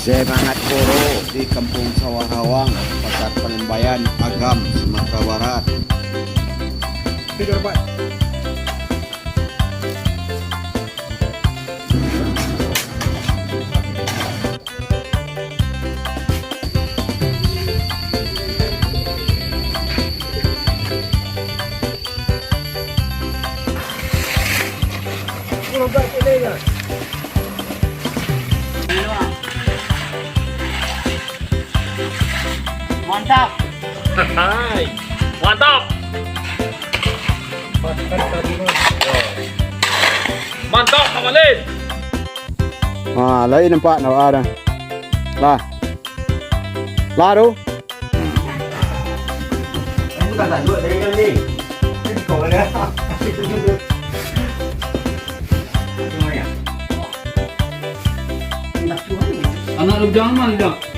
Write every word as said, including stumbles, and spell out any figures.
Semangat Koro di Kampung Sawah Rawang, Pasar Palembayan, Agam, Sumatera Barat. Mantap. Hai. Mantap. Mantap, Bang Malin. Ha, lain nampak nak ada. Lah. Lah tu. Anak lu jangan, Jan.